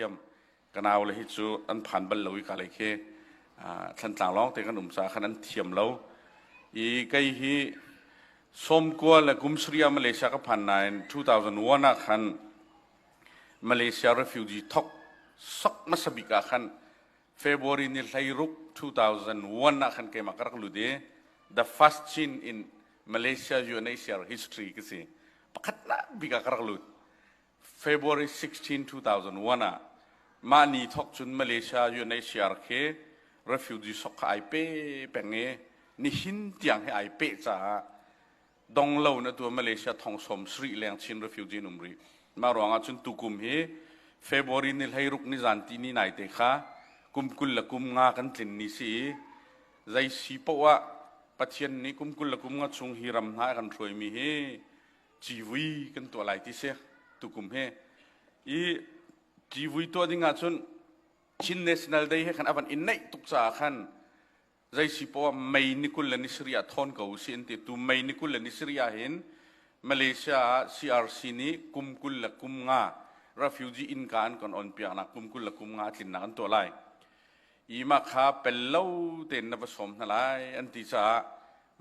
Thiam. Ka nau le hi cu an phan bal lo i ka lei khi Thlantlang lawng te kan um caah khan an thiam lo. I kei hi sawmkua le kum sarih Malaysia ka phan nain 2001 ah khan Malaysia refugee thok sok hmasa bik ah khan February ni 16 2001 ah khan keimah ka rak lut i the first Chin in Malaysia UNHCR history ka si. Pakhatnak bik ah ka rak lut. February 16, 2001 ah mah ni thok cun Malaysia UNHCR khi refugee sok kha ai pe peng i nihin tiang hi ai peh caah dong lo in atu Malaysia thong sawm sarih leng Chin refugee an um rih. Mah ruangah cun tukum hi February ni 16 ni zan ti ni nai te kha kum 25 kan tlin ni si i zei si poah ah Pathian nih kum 25 chung hi ram hna a kan hruaimi hi civui kan tuah lai ti si tukum hi i civui tuah ding ahcun Chin National Day he khan avan in neih tuk caah khan zei si poah May ni 24 ah thawn ko si an ti tu May ni 24 ah hin Malaysia ah CRC nih kum 25 refugee innka an kan on piaknak kum 25 tlinnak an tuah lai i mah kha pel lo tein na va sawm hna lai an ti caah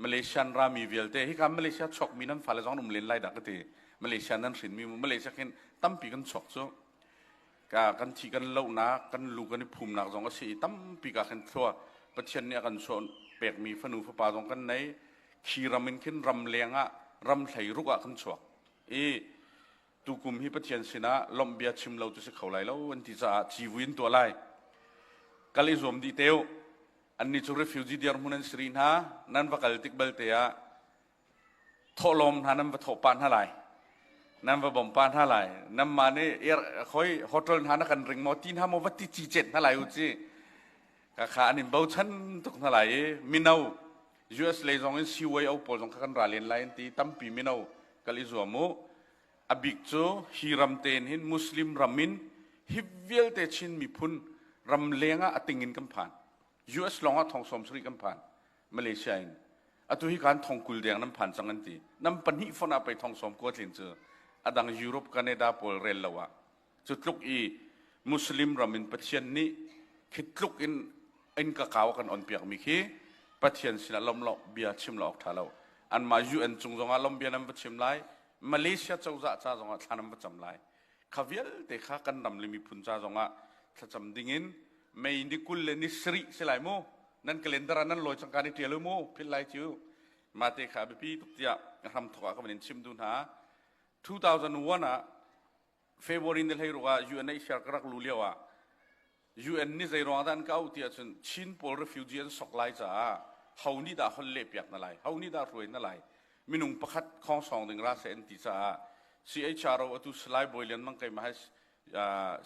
Malaysian rami vialte hika Malaysia chuakmi nan fale zong an um len lai dah ka ti. Malaysia nan hrinmi mu Malaysia khin tampi kan chuak cu ka kan thi kan lohnak kan lu kan i phumnak zong a si i tampi ka khin thlua Pathian nih a kan chuah pekmi fanu fapa zong kan nei khi ram in khin ram leng ah ram hlei ruk ah kan chuak i tukum hi Pathian sinah lawmh bia chim lo cu si kho lai lo an ti caah civui in tuah lai kal i zuam dih teu Annih cu refugee dirhmun an si rih hna. Nan va kal tik belte ah thawhlawm hna nan va thawh pah hna lai. Nan va bawmh pah hna lai. Nanmah nih khoi hotel hna na kan ring maw ti hna maw va ti ci cet hna lai u ci. Ka kha an in bochan tuk hna lai i mino US lei zong in CYO pawl zong kha kan ra len lai an ti tampi mino kal i zuam u. A bik cu hi ram tein hin Muslim ram in hi vialte Chin miphun ram leng ah a ting in kan phan. US lawng ah thong sawm sarih kan phan. Malaysia in. Atu hi kan thong 20 deng nan phan cang an ti. Nam pahnih fon ah pei thong sawm kua tlin cu adang Europe, Canada pawl rel lo ah. Cu tluk i Muslim ram in Pathian nih khi tluk in in ka kau kan on piak mi khi Pathian sinah lom lo bia chim lo awk tha lo. Anmah UN cung zongah lom bia nan va chim lai. Malaysia cozah ca zongah thla nan va cam lai. Kha vialte kha kan ram le miphun ca zongah thlacam dingin May ni 27 si lai mu. Nan calendar ah nan lawi cang ka ni ṭial u mu. Philh lai cu. Mate kha a biapi tuk tiah hram thawk ah ka van in chim duh hna. 2001 ah February ni 16 ah UNHCR ka rak lu lio ah UN nih zei ruang dah an ka auh ti ahcun Chin pawl refugee an sok lai caah ho nih dah holh leh piak na lai, ho nih dah hruai na lai, minung pakhat khongsong ding ra seh an ti caah CHRO atu Salai Bawi Lian Mang keimah he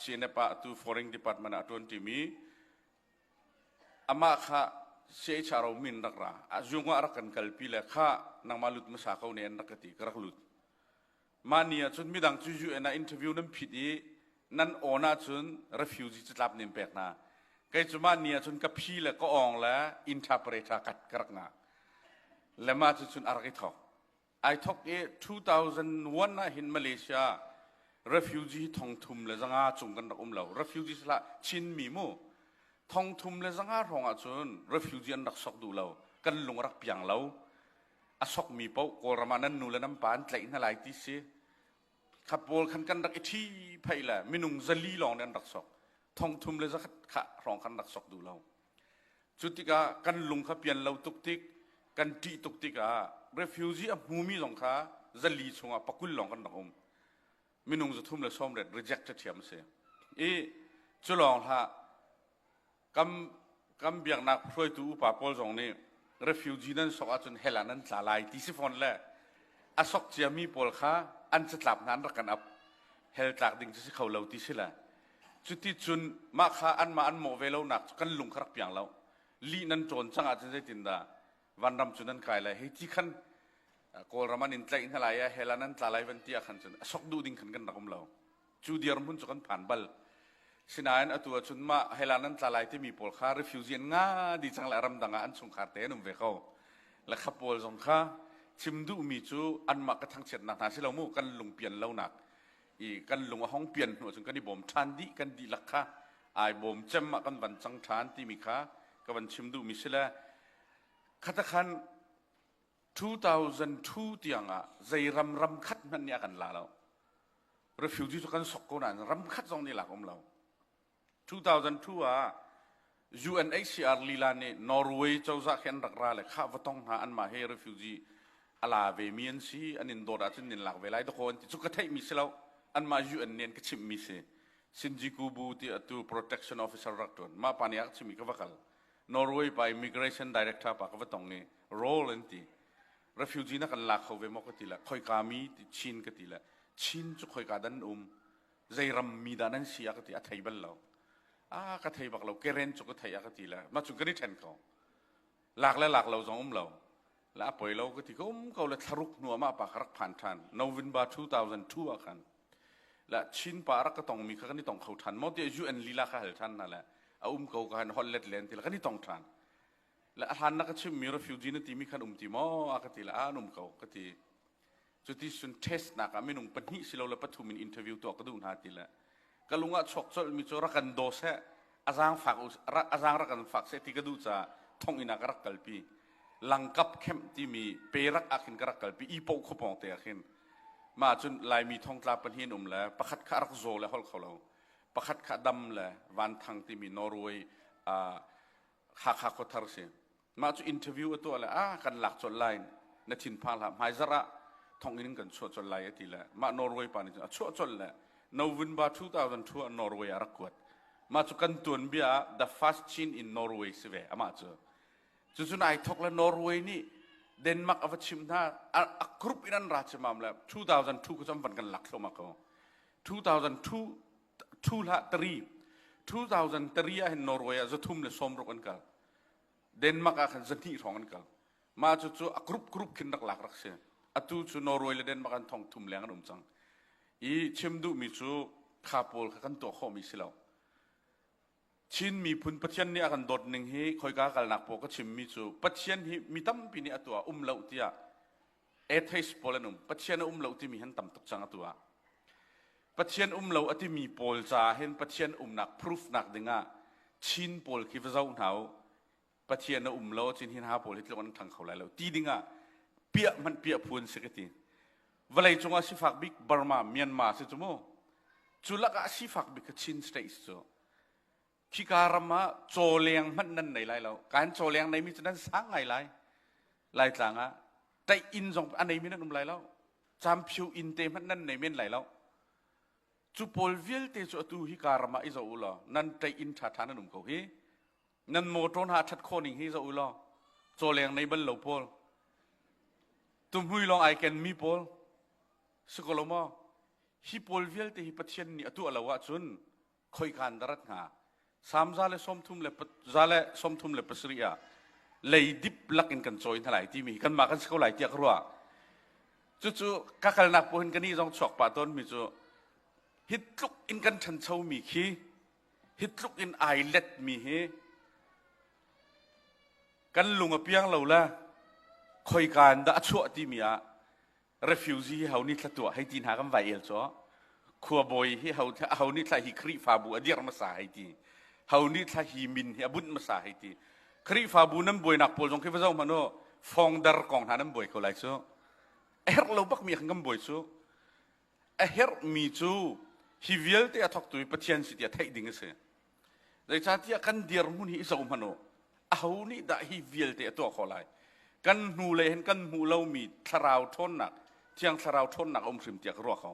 CNF ah atu Foreign Department ah a ṭuan ṭimi amah kha CHRO min rak ra a zung ah rak kan kalpi le kha nangmah lut hmasa ko ne an rak ka ti ka rak lut Mah ni ahcun midang cu UN ah interview nan phit i nan awn ahcun refugee catlap nan pek hna. Kei cu mah ni ahcun ka phi le ka awng le interpreter ka ka rak ngah. Le mah cu cun a rak i thawk. Ai thawk i 2001 ah hin Malaysia refugee 3500 cung kan rak um lo. Refugee sihlah Chinmi mu. 3500 hrawng ahcun refugee an rak sok duh lo. Kan lung a rak piang lo. A sokmi paoh Kawlram ah nan nu le nan pa an tlaih hna lai ti si. Kha pawl khan kan rak i ṭhi phei le minung 400 lawng nih an rak sok. 3100 kha hrawng khan rak sok duh lo. Cu tikah kan lung kha pian lo tuk tik, kan ṭih tuk tikah refugee a hmumi zong kha 400 chungah 20 lawng kan rak um. Minung 390 reject ṭhiam a si. I cu lawng hlah Kam, kam biaknak hruaitu upa pawl zong nih refugee nan sok ahcun hell ah nan tla lai ti si fawn le a sok ciami pawl kha an catlap hna an rak kan ap hell tlak ding cu si kho lo ti si le cuti cun mah kha anmah an mawh ve lonak cu kan lung kha rak piang lo lih nan ṭawn cang ahcun zeitindah vanram cu nan kai lai hei ti khan Kawlram an in tlaih hna lai ah hell ah nan tla lai van ti ah khan cun a sok duh ding khan kan rak um lo Cu dirhmun cu kan phan bal. Sinain atu ahcun mah hell ah nan tla lai timi pawl kha refugee an nga dih cang le ramdang ah an chungkhar te an um ve ko. Le kha pawl zong kha chim duhmi cu anmah ka thangchiatnak hna si lo mu kan lungpian lonak. I kan lung a hong pian hnu ahcun kan i bawm ṭhan dih, kan dihlak kha ai bawm cem ah kan van cang ṭhan timi kha ka van chim duhmi si le khata khan 2002 tiang ah zei ram ram khat hmanh nih a kan la lo. Refugee cu kan sok ko nain ram khat zong nih lak um lo. 2002 ah UNHCR lila nih Norway cozah khi an rak ra le khah va tong hna anmah he refugee a la ve mi an si an in dawt ahcun nin lak ve lai dakaw an ti cu ka theih mi si lo anmah UN nih an ka chimh mi si Shinjuku bu ti atu protection officer rak tuan mah pa nih a ka chimh i ka va kal Norway pa immigration director pa ka va tong i role an ti refugee na kan lak kho ve maw ka ti le khoika mi ti Chin ka ti le Chin cu khoika dan um zei ram mi dah nan si a ka ti a thei bal lo a ka thei bak lo keren cu ka thei a ka ti le mah cu kan i then ko lak le lak lo zong um lo la a poi lo ka ti ka um ko le thlaruk hnu ah mah pa ka rak phan than November 2002 ah khan la Chin pa rak ka tong mi kha kan i tong kho than maw tiah UN lila kha hal than na le a um ko ka han holh let len ti la kan i tong than le a hlan na ka chim mi refugee na ti mi khan um ti maw a ka ti la a an um ko ka ti Cuti cun test nak ah minung pahnih silole pathum in interview tuah ka duh hna ti le ka lung ah chuak colhmi cu rak kan daw seh, a zaang fak a zaang rak kan fak seh ti ka duh caah thonginn ah ka rak kalpi. Langkap kemh timi perak ah khin ka rak kalpi Ipoh khuapawng te ah khin. Mah cun Laimi thongtla pahnih an um le pakhat kha a rak zaw le holh kho lo. Pakhat kha dam le Van Thang timi Norway uh, Hakha khuathar si. Mah cu interview a tuah le ah kan lak colh lai na thinphang hlah hmaizarh ah thonginn in kan chuah colh lai a ti le mah Norway pa nih cun a chuah colh le November 2002 ah Norway ah rak kuat. Mah cu kan tuanbia ah the first Chin in Norway si ve amah cu. Cucun ai thok le Norway nih Denmark a va chim hna a group in an ra chimam le 2002 ku cam van kan lak thluahmah ko. 2002 2 hlah 3 2003 ah hin Norway ah zathum le sawmruk an kal. Denmark ah khan zahnih hrawng an kal. Mah cu cu a group group khin rak lak rak si. Atu cu Norway le Denmark an thong thum leng an um cang. I chim duhmi cu kha pawl kha kan tuah khawhmi si lo. Chin miphun Pathian nih a kan dawt ning hi khoika kalnak pawl ka chimmi cu Pathian hi mi tampi nih a tuah um lo tiah atheist pawl an um. Pathian a um lo timi han tam tuk cang atu ah. Pathian um lo a timi pawl caah hin Pathian umnak proof nak dingah Chin pawl khi va zoh hna u. Pathian a um lo chin hin ha pawl hi tluk an ṭhang kho lai lo ti dingah piah hmanh piah phu an si ka ti. Vawlei cungah sifak bik Burma, Myanmar si cu mu. Cu lakah sifak bik kha Chin States cu. Khika ram ah cawleng hmanh nan nei lai lo. Kan cawleng neimi cu nan sang ngai lai. Laitlang ah taih inn zong a neimi nan um lai lo. Camphiu inn te hmanh nan nei men lai lo. Cu pawl vialte cu atu hi ka ram ah i zoh u law nan taih inn ṭhaṭha nan um ko hi. Nan motor hna a ṭhat khawh ning hi zoh u law cawleng nei bal lo pawl. Tuhmui lawng ai kenmi pawl. Si ko lo maw? Hi pawl vialte hi Pathian nih a tuah lo ahcun khoika in dah rat hnga? Salm za le sawmthum le za le 37 ah leidip lak in kan cawi hna lai timi hi kanmah kan si ko lai tiah ka ruah. Cucu ka kalnak paoh hin ka nih zong chuak pah tawnmi cu hi tluk in kan ṭhanchomi khi hi tluk in ai letmi hi kan lung a piang lo le khoika in dah a chuah timi ah refugee hi ho nih thla tuah hei ti hna kan vai el cu khuabawi hi ho ho nih thla hi Khrihfabu a dirh hmasa hei ti ho nih thla hi min hi a bunh hmasa hei ti Khrihfabu nan buainak pawl zong khi va zoh hmanh u fongdar kong hna nan buai ko lai cu a herh lo bak mi khan kan buai cu a herh mi cu hi vialte a thawktu hi Pathian si tiah theih ding a si Zeicahtiah kan dirhmun hi i zoh hmanh u. Aho nih dah hi vialte a tuah khawh lai? Kan hnulei hin kan hmuh lomi thlarau ṭhawnnak, thiang thlarau ṭhawnnak a um hrim tiah ka ruah ko.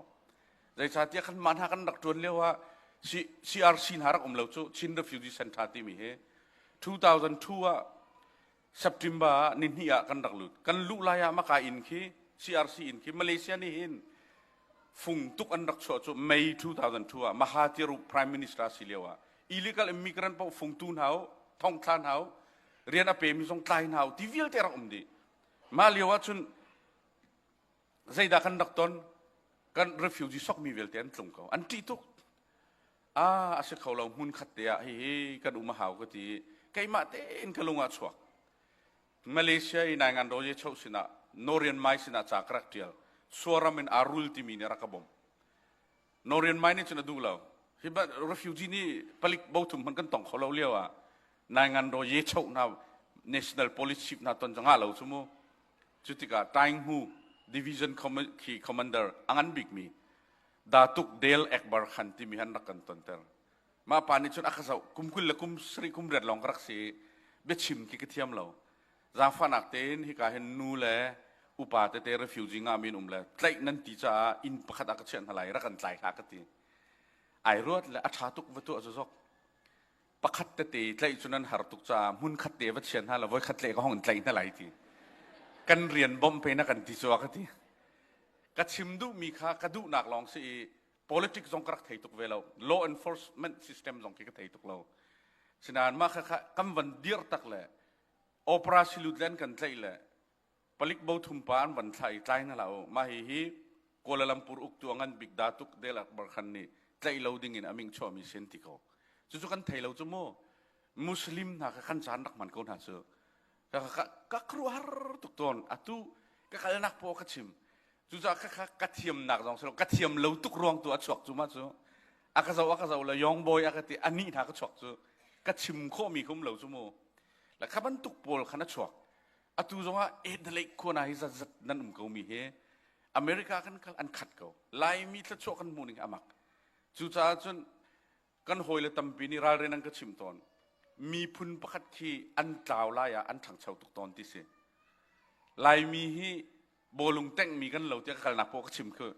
Zeicahtiah kanmah hna kan rak ṭuan lio ah CRC hna rak um lo cu Chin Refugee Center timi hi 2002 ah September ah nihnih ah kan rak lut. Kan luh lai ah maka inn khi CRC inn khi Malaysia nih hin fung tuk an rak chuah cu May 2002 ah Mahathir Prime Minister si lio ah illegal immigrant paoh fungtu hna u, thongthla hna u, rian a pemi zong tlai hna u ti vialte rak um dih. Mah lio ah cun zeidah kan rak ton? Kan refugee sokmi vialte an tlung ko. An ṭih tuk. Ah, a si kho lo hmun khat te ah hihi kan um a hau ka ti. Keimah tein ka lung ah chuak. Malaysia i Naingan Roje Cho sinah Norian Mai sinah ca ka rak ṭial. Suaram in Arul timi nih rak ka bawmh. Norian Mai nih cun a duh lo. Hi refugee nih palik bothum hmanh kan tong kho lo lio ah Naingan ro ye choh hna national police chief hna ton zongah lo cu mu. Cu tikah Taing Hu division khi commander a ngan bikmi Datuk Dale Akbar Khan timi han rak kan tonter. Mah pa nih cun a ka zoh kum 20 le kum sarih kum riat lawng ka rak si i biachim khi ka thiam lo. Zaangfahnak tein hika hin nu le upa tete refugee ngahmi an um le tlaih nan ti caah inn pakhat ah ka chiah hna lai rak kan tlai hlah ka ti. Ai ruat le a ṭha tuk va tuah zozok. Pakhat tete tlaih cu nan har tuk caah hmun khat te va chia hna la voi khat le ka hong in tlaih hna lai ti. Kan rian bawmh pe na kan ti cu ka ti. Ka chim duhmi kha ka duhnak lawng si i politics zong ka rak thei tuk ve lo. Law enforcement system zong khi ka thei tuk lo. Sinain mah kha kha kan van dir tak le opera silut le an kan tlaih le palik bothum pa an van thlah i tlai na la u mah hi hi Kuala Lumpur uktu a ngan bik Datuk Del Akbar Khan nih tlaih lo ding in a ming chuahmi sin ti ko. Cucu kan thei lo cu mu. Muslim hna kha kan caan rak hman ko hna cu. Ka ka ka khuaruahhar tuk tawn. Atu ka kalnak paw ka chim. Cucaah ka ka ka thiamnak zong si lo ka thiam lo tuk ruang tu a chuak cu ma cu. A ka zoh a ka zoh le yong boy a ka ti ani hna ka chuak cu. Ka chim khawhmi ka um lo cu mu. Le kha bantuk pawl khan a chuak. Atu zongah Adelaide khua hna hi zatzat nan um ko mi hi America kan kal an khat ko. Laimi thluachuah kan hmuh ning amak. Cucaah cun kan hawile tampi nih ralrin an ka chim tawn. Miphun pakhat khi an tlau lai ah an ṭhangcho tuk tawn ti si. Laimi hi bawlung tengmi kan lo tiah ka kalnak paoh ka chim khi.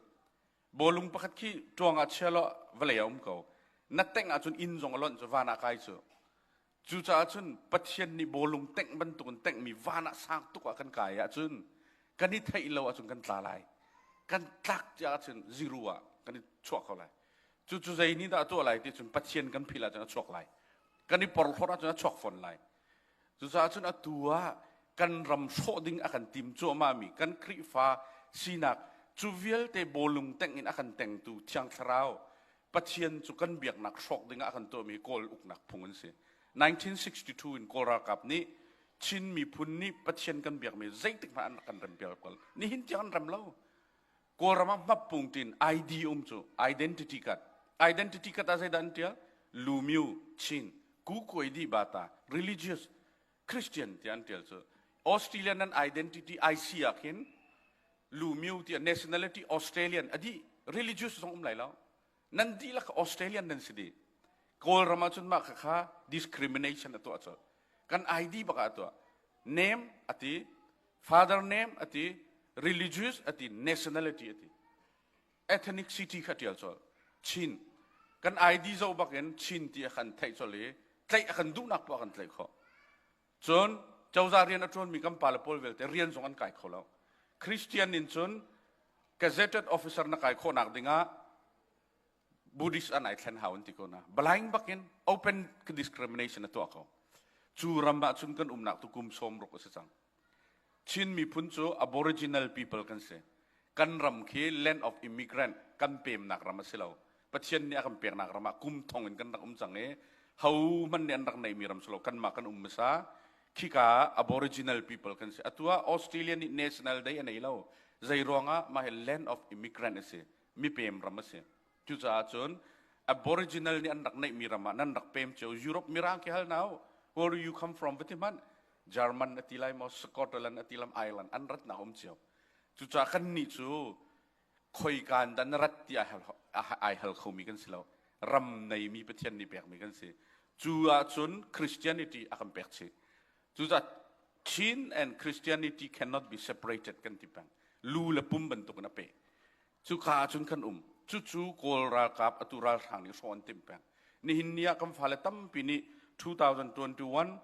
Bawlung pakhat khi ṭuang ah chia law vawlei ah um ko. Na tengh ahcun inn zong a lonh cu van ah kai cu. Cucaah cun Pathian nih bawlung tengh bantukin tenghmi van ah sang tuk ah kan kai ahcun kan i theih lo ahcun kan tla lai. Kan tlak cia ahcun zero ah kan i chuah kho lai. Cucu zei nih dah a tuah lai ti cun Pathian kan philh ahcun a chuak lai. Kan i porhlawt ahcun a chuak fawn lai. Cucaah cun atu ah kan ram hrawh ding a kan tim cuahmahmi kan Khrihfa sinak cu vialte bawlung tengh in a kan tengtu Thiang Thlarau Pathian cu kan biaknak hrawk ding ah a kan tuahmi Kawl uknak phung an si. 1962 in Kawl ralkap nih Chin miphun nih Pathian kan biakmi zeitik hmanh an rak kan rempial ko. Nihin tiang an rem lo. Kawlram ah hmappung tin ID um cu identity card. Identity card ah zeidah an tial? Lumyu, Chin, Kukuai di bata, religious, Christian tiah an tial cu. Australian nan identity IC ah khin Lumyu tiah nationality Australian adi religious zong um lai lo. Nan dihlak Australian nan si dih. Kawlram ah cun mah kha discrimination a tuah colh. Kan ID bak ah a tuah. Name ati, father name ati, religious ati, nationality ati. Ethnicity kha tial colh. Chin. Kan ID zoh bak in Chin ti a kan theih colh i tlaih a kan duhnak poah kan tlaih khawh. Cun cozah rian a ṭuanmi kan pale pawl vialte rian zong an kai kho lo. Christian in cun gazetted officer na kai khawhnak dingah Buddhist an ai thlen hau an ti ko na. Blind bakin open discrimination a tuah ko. Cu ram ah cun kan umnak tu kum 60 a si cang. Chin miphun cu Aboriginal people kan si. Kan ram khi land of immigrant kan pemnak ram a si lo. Pathian nih a kan peknak ram ah kum thong in kan rak um cang i ho hmanh nih an rak neihmi ram si lo kanmah kan um hmasa. Khika Aboriginal people kan si. Atu ah Australia nih National Day a nei lo. Zei ruangah mah hi land of immigrant a si. Mipem ram a si. Cucaah cun Aboriginal nih an rak neihmi ram ah nan rak pem cio. Europe mirang khi hal now. Where do you come from? Va ti hmanh. German a ti lai maw Scotland a ti lam Ireland an ratnak um cio. Cucaah kan nih cu khoika in dah na rat ti ai hal khomi kan si lo. Ram neimi Pathian nih pekmi kan si. Cu ahcun Christianity a kan pek chih. Cucaah Chin and Christianity cannot be separated kan ti peng. Lu le pum bantuk in a peh. Cuka ahcun kan um. Cucu Kawl ralkap atu ralhrang nih hrawh an timh peng. Nihin ni ah kan fale tampi nih 2021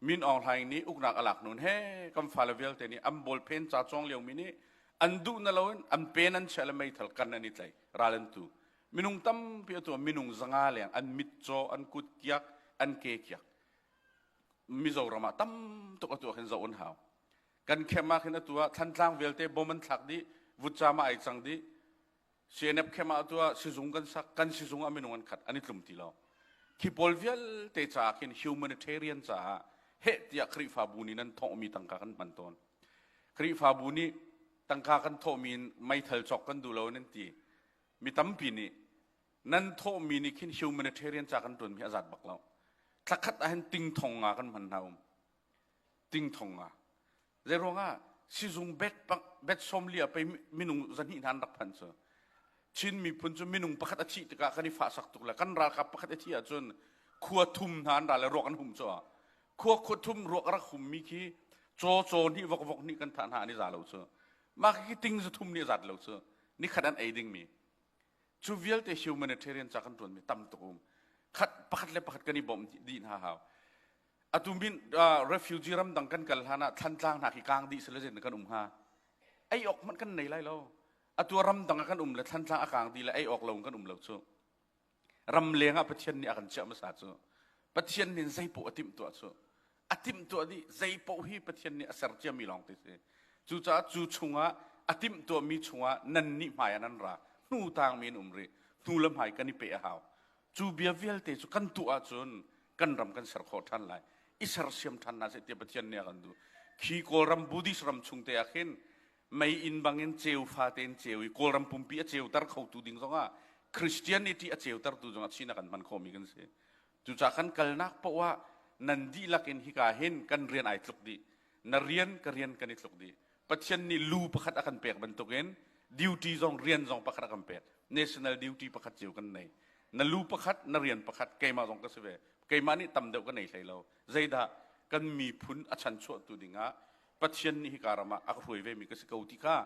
Min Aung Hlaing nih uknak a lak nun he kan fale vialte nih an bawlphen ca cawng liomi nih an duh na loin an pen an chiah le meithal kan an i tlaih ral an tu. Minung tampi atu minung 500 leng an mit caw an kut kiak an ke kiak. Mizoram ah tam tuk atu ah khin zoh an hau. Kan khem ah khin atu ah Thlantlang vialte bom an thlak dih, vutcam ah ai cang dih. CNF khem ah atu ah sizung kan sak, kan sizung ah minung an khat, an i tlum ti lo. Khi pawl vialte caah khin humanitarian caah heh tiah Khrihfabu nih nan thawhmi tangka kan hman tawn. Khrihfabu nih tangka kan thawhmi in meithal cawk kan duh lo nan ti. Mi tampi nih nan thawhmi nih khin humanitarian ca kan ṭuanmi a zat bak lo. Thlakhat ah hin ting thong nga kan hman hna um. Ting thong nga. Zei ruangah sizung bed bed 40 ah pei minung zahnih hna an rak phan cu. Chin miphun cu minung pakhat a thih tikah kan i fahsak tuk le kan ralkap pakhat a thih ahcun khua thum hna an ra le ruak an hum cu. Khua khua thum ruak a rak hummi khi caw caw hnih vok vok hnih kan thah hna an i za lo cu. Mah khi ting 300 nih a zat lo cu. Nikhat an ei dingmi. Cu vialte humanitarian ca kan ṭuanmi tam tuk um. Khat pakhat le pakhat kan i bawmh dih hna hau. Atu min refugee ramdang kan kal hlan ah Thlantlang hna khi kang dih sele zetin kan um hnga. Ei awk hmanh kan nei lai lo. Atu ramdang ah kan um le Thlantlang a kang dih le ei awk lo kan um lo cu. Ramleng ah Pathian nih a kan chiah hmasa cu. Pathian nih zeipoh a timhtuah cu. A timhtuah dih zeipoh hi Pathian nih a ser ciami lawng te si. Cucaah cu chungah a timhtuahmi chungah nan nih hmai ah nan ra. Hnu tangmi in um rih. Hnu le hmai kan i peh a hau. Cu bia vialte cu kan tuah ahcun kan ram kan ser khawh ṭhan lai. I sersiam ṭhan hna seh tiah Pathian nih a kan duh. Khi Kawlram Buddhist ram chung te ah khin mei-inn bangin ceu fate in ceu i Kawlram pumpi a ceuter khotu ding zongah Christianity a ceutertu zongah Chin a kan hman khawhmi kan si. Cucaah kan kalnak paoh ah nan dihlak in hika hin kan rian ai tluk dih. Na rian ka rian kan i tluk dih. Pathian nih lu pakhat a kan pek bantukin duty zong rian zong pakhat a kan pek. National duty pakhat cio kan nei. Na lu pakhat, na rian pakhat, keimah zong ka si ve. Keimah nih tam deuh ka nei hlei lo. Zeidah kan miphun a chanchuahtu dingah Pathian nih hika ram ah a ka hruai vemi ka si ko ti kha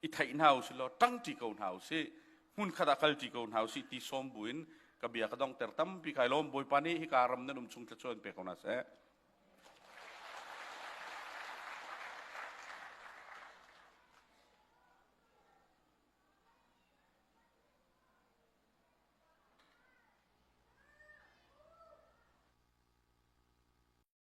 i theih hna u sih law ṭangṭi ko hna u sih hmunkhat ah kalṭi ko hna u sih ti sawm buin ka bia ka donghter tampi kai lawm. Bawipa nih hika ram nan um chung thluachuah in pe ko hna seh.